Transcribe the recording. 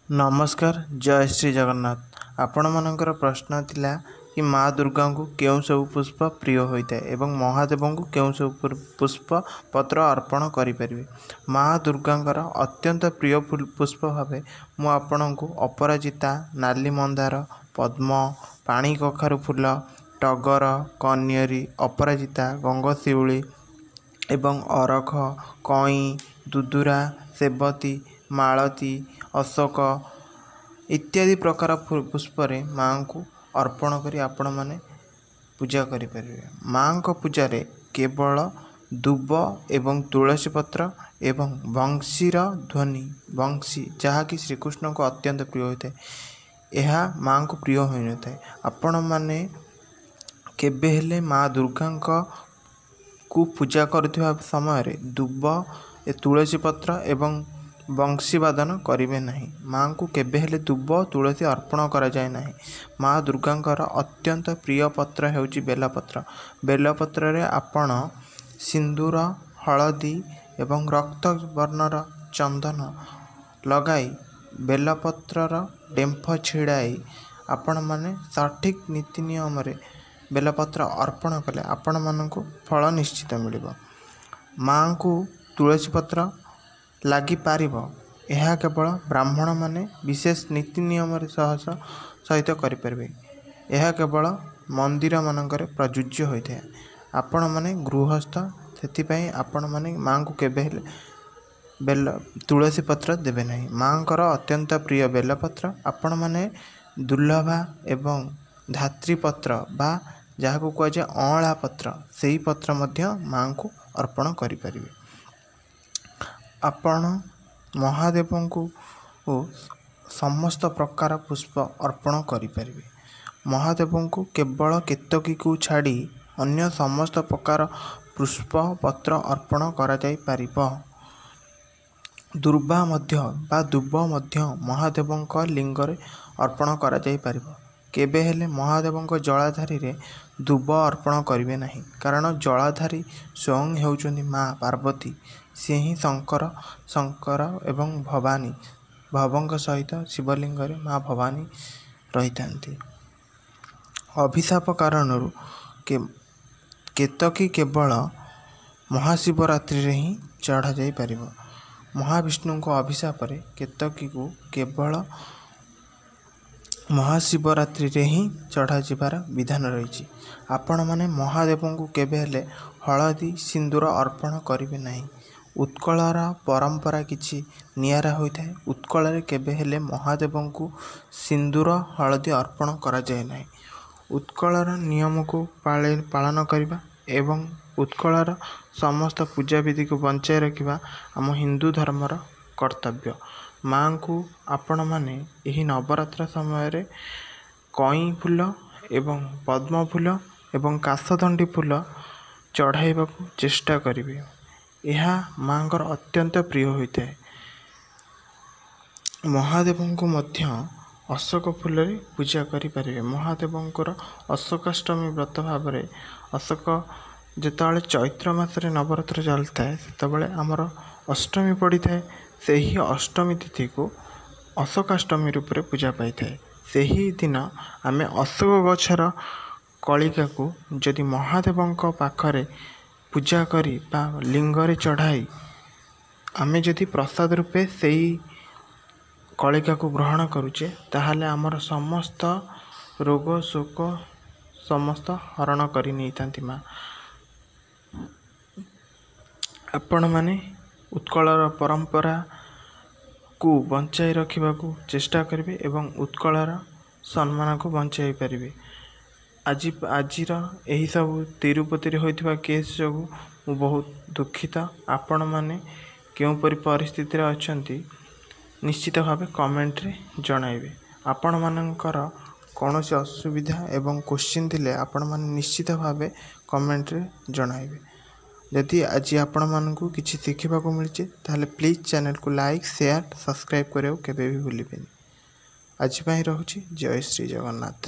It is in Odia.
ନମସ୍କାର, ଜୟ ଶ୍ରୀ ଜଗନ୍ନାଥ। ଆପଣମାନଙ୍କର ପ୍ରଶ୍ନ ଥିଲା କି ମା ଦୁର୍ଗାଙ୍କୁ କେଉଁ ସବୁ ପୁଷ୍ପ ପ୍ରିୟ ହୋଇଥାଏ ଏବଂ ମହାଦେବଙ୍କୁ କେଉଁ ସବୁ ପୁଷ୍ପ ପତ୍ର ଅର୍ପଣ କରିପାରିବେ। ମା ଦୁର୍ଗାଙ୍କର ଅତ୍ୟନ୍ତ ପ୍ରିୟ ପୁଷ୍ପ ଭାବେ ମୁଁ ଆପଣଙ୍କୁ ଅପରାଜିତା, ନାଲି ମନ୍ଦାର, ପଦ୍ମ, ପାଣି କଖାରୁ ଫୁଲ, ଟଗର, କନିଅରି, ଅପରାଜିତା, ଗଙ୍ଗଶିଉଳି ଏବଂ ଅରଖ, କଇଁ, ଦୁଦୁରା, ସେବତୀ, ମାଳତୀ, ଅଶୋକ ଇତ୍ୟାଦି ପ୍ରକାର ପୁଷ୍ପରେ ମାଆଙ୍କୁ ଅର୍ପଣ କରି ଆପଣମାନେ ପୂଜା କରିପାରିବେ। ମାଆଙ୍କ ପୂଜାରେ କେବଳ ଦୁବ ଏବଂ ତୁଳସୀ ପତ୍ର ଏବଂ ବଂଶୀର ଧ୍ୱନି, ବଂଶୀ ଯାହାକି ଶ୍ରୀକୃଷ୍ଣଙ୍କୁ ଅତ୍ୟନ୍ତ ପ୍ରିୟ ହୋଇଥାଏ, ଏହା ମାଆଙ୍କୁ ପ୍ରିୟ ହୋଇନଥାଏ। ଆପଣମାନେ କେବେ ହେଲେ ମା ଦୁର୍ଗାଙ୍କକୁ ପୂଜା କରୁଥିବା ସମୟରେ ଦୁବ, ତୁଳସୀ ପତ୍ର ଏବଂ ବଂଶୀ ବାଦନ କରିବେ ନାହିଁ। ମାଆଙ୍କୁ କେବେ ହେଲେ ଦୁବ ତୁଳସୀ ଅର୍ପଣ କରାଯାଏ ନାହିଁ। ମା ଦୁର୍ଗାଙ୍କର ଅତ୍ୟନ୍ତ ପ୍ରିୟ ପତ୍ର ହେଉଛି ବେଲପତ୍ର। ବେଲପତ୍ରରେ ଆପଣ ସିନ୍ଦୁର, ହଳଦୀ ଏବଂ ରକ୍ତ ବର୍ଣ୍ଣର ଚନ୍ଦନ ଲଗାଇ ବେଲପତ୍ରର ଡେମ୍ଫ ଛିଡ଼ାଇ ଆପଣମାନେ ସଠିକ୍ ନୀତି ନିୟମରେ ବେଲପତ୍ର ଅର୍ପଣ କଲେ ଆପଣମାନଙ୍କୁ ଫଳ ନିଶ୍ଚିତ ମିଳିବ। ମାଆଙ୍କୁ ତୁଳସୀ ପତ୍ର ଲାଗିପାରିବ, ଏହା କେବଳ ବ୍ରାହ୍ମଣମାନେ ବିଶେଷ ନୀତି ନିୟମରେ ସହିତ କରିପାରିବେ। ଏହା କେବଳ ମନ୍ଦିରମାନଙ୍କରେ ପ୍ରଯୁଜ୍ୟ ହୋଇଥାଏ। ଆପଣମାନେ ଗୃହସ୍ଥ, ସେଥିପାଇଁ ଆପଣମାନେ ମାଆଙ୍କୁ କେବେ ହେଲେ ବେଲ ତୁଳସୀ ପତ୍ର ଦେବେ ନାହିଁ। ମାଆଙ୍କର ଅତ୍ୟନ୍ତ ପ୍ରିୟ ବେଲପତ୍ର। ଆପଣମାନେ ଦୁର୍ଲଭା ଏବଂ ଧାତ୍ରୀ ପତ୍ର ବା ଯାହାକୁ କୁହାଯାଏ ଅଁଳା ପତ୍ର, ସେହି ପତ୍ର ମଧ୍ୟ ମାଆଙ୍କୁ ଅର୍ପଣ କରିପାରିବେ। ଆପଣ ମହାଦେବଙ୍କୁ ସମସ୍ତ ପ୍ରକାର ପୁଷ୍ପ ଅର୍ପଣ କରିପାରିବେ। ମହାଦେବଙ୍କୁ କେବଳ କେତକୀକୁ ଛାଡ଼ି ଅନ୍ୟ ସମସ୍ତ ପ୍ରକାର ପୁଷ୍ପ ପତ୍ର ଅର୍ପଣ କରାଯାଇପାରିବ। ଦୁର୍ବା ମଧ୍ୟ ବା ଦୁବ ମଧ୍ୟ ମହାଦେବଙ୍କ ଲିଙ୍ଗରେ ଅର୍ପଣ କରାଯାଇପାରିବ। କେବେ ହେଲେ ମହାଦେବଙ୍କ ଜଳାଧାରୀରେ ଦୁବ ଅର୍ପଣ କରିବେ ନାହିଁ, କାରଣ ଜଳାଧାରୀ ସ୍ୱୟଂ ହେଉଛନ୍ତି ମା ପାର୍ବତୀ। ସିଏ ହିଁ ଶଙ୍କର, ଶଙ୍କର ଏବଂ ଭବାନୀ, ଭବଙ୍କ ସହିତ ଶିବଲିଙ୍ଗରେ ମା ଭବାନୀ ରହିଥାନ୍ତି। ଅଭିଶାପ କାରଣରୁ କେତକୀ କେବଳ ମହାଶିବରାତ୍ରିରେ ହିଁ ଚଢ଼ାଯାଇପାରିବ। ମହାବିଷ୍ଣୁଙ୍କ ଅଭିଶାପରେ କେତକୀକୁ କେବଳ ମହାଶିବରାତ୍ରିରେ ହିଁ ଚଢ଼ାଯିବାର ବିଧାନ ରହିଛି। ଆପଣମାନେ ମହାଦେବଙ୍କୁ କେବେ ହେଲେ ହଳଦୀ ସିନ୍ଦୁର ଅର୍ପଣ କରିବେ ନାହିଁ। ଉତ୍କଳର ପରମ୍ପରା କିଛି ନିଆରା ହୋଇଥାଏ। ଉତ୍କଳରେ କେବେ ହେଲେ ମହାଦେବଙ୍କୁ ସିନ୍ଦୁର ହଳଦୀ ଅର୍ପଣ କରାଯାଏ ନାହିଁ। ଉତ୍କଳର ନିୟମକୁ ପାଳନ କରିବା ଏବଂ ଉତ୍କଳର ସମସ୍ତ ପୂଜାବିଧିକୁ ବଞ୍ଚାଇ ରଖିବା ଆମ ହିନ୍ଦୁ ଧର୍ମର କର୍ତ୍ତବ୍ୟ। ମାଆଙ୍କୁ ଆପଣମାନେ ଏହି ନବରାତ୍ର ସମୟରେ କଇଁ ଫୁଲ ଏବଂ ପଦ୍ମ ଫୁଲ ଏବଂ କାଶତଣ୍ଡି ଫୁଲ ଚଢ଼ାଇବାକୁ ଚେଷ୍ଟା କରିବେ। ଏହା ମାଆଙ୍କର ଅତ୍ୟନ୍ତ ପ୍ରିୟ ହୋଇଥାଏ। ମହାଦେବଙ୍କୁ ମଧ୍ୟ ଅଶୋକ ଫୁଲରେ ପୂଜା କରିପାରିବେ। ମହାଦେବଙ୍କର ଅଶୋକାଷ୍ଟମୀ ବ୍ରତ ଭାବରେ ଅଶୋକ, ଯେତେବେଳେ ଚୈତ୍ର ମାସରେ ନବରାତ୍ର ଚାଲିଥାଏ ସେତେବେଳେ ଆମର ଅଷ୍ଟମୀ ପଡ଼ିଥାଏ। ସେହି ଅଷ୍ଟମୀ ତିଥିକୁ ଅଶୋକାଷ୍ଟମୀ ରୂପରେ ପୂଜା ପାଇଥାଏ। ସେହି ଦିନ ଆମେ ଅଶୋକ ଗଛର କଳିକାକୁ ଯଦି ମହାଦେବଙ୍କ ପାଖରେ ପୂଜା କରି ବା ଲିଙ୍ଗରେ ଚଢ଼ାଇ ଆମେ ଯଦି ପ୍ରସାଦ ରୂପେ ସେଇ କଳିକାକୁ ଗ୍ରହଣ କରୁଛେ, ତାହେଲେ ଆମର ସମସ୍ତ ରୋଗ ଶୋକ ସମସ୍ତ ହରଣ କରି ନେଇଥାନ୍ତି ମା। ଆପଣମାନେ ଉତ୍କଳର ପରମ୍ପରାକୁ ବଞ୍ଚାଇ ରଖିବାକୁ ଚେଷ୍ଟା କରିବେ ଏବଂ ଉତ୍କଳର ସମ୍ମାନକୁ ବଞ୍ଚାଇ ପାରିବେ। ଆଜିର ଏହିସବୁ ତିରୁପତିରେ ହୋଇଥିବା କେସ୍ ଯୋଗୁଁ ମୁଁ ବହୁତ ଦୁଃଖିତ। ଆପଣମାନେ କେଉଁପରି ପରିସ୍ଥିତିରେ ଅଛନ୍ତି ନିଶ୍ଚିତ ଭାବେ କମେଣ୍ଟରେ ଜଣାଇବେ। ଆପଣମାନଙ୍କର କୌଣସି ଅସୁବିଧା ଏବଂ କୋଶ୍ଚିନ୍ ଥିଲେ ଆପଣମାନେ ନିଶ୍ଚିତ ଭାବେ କମେଣ୍ଟରେ ଜଣାଇବେ। ଯଦି ଆଜି ଆପଣମାନଙ୍କୁ କିଛି ଶିଖିବାକୁ ମିଳିଛି, ତାହେଲେ ପ୍ଲିଜ୍ ଚ୍ୟାନେଲକୁ ଲାଇକ୍, ସେୟାର, ସବସ୍କ୍ରାଇବ୍ କରିବାକୁ କେବେ ବି ଭୁଲିବେନି। ଆଜି ପାଇଁ ରହୁଛି। ଜୟ ଶ୍ରୀ ଜଗନ୍ନାଥ।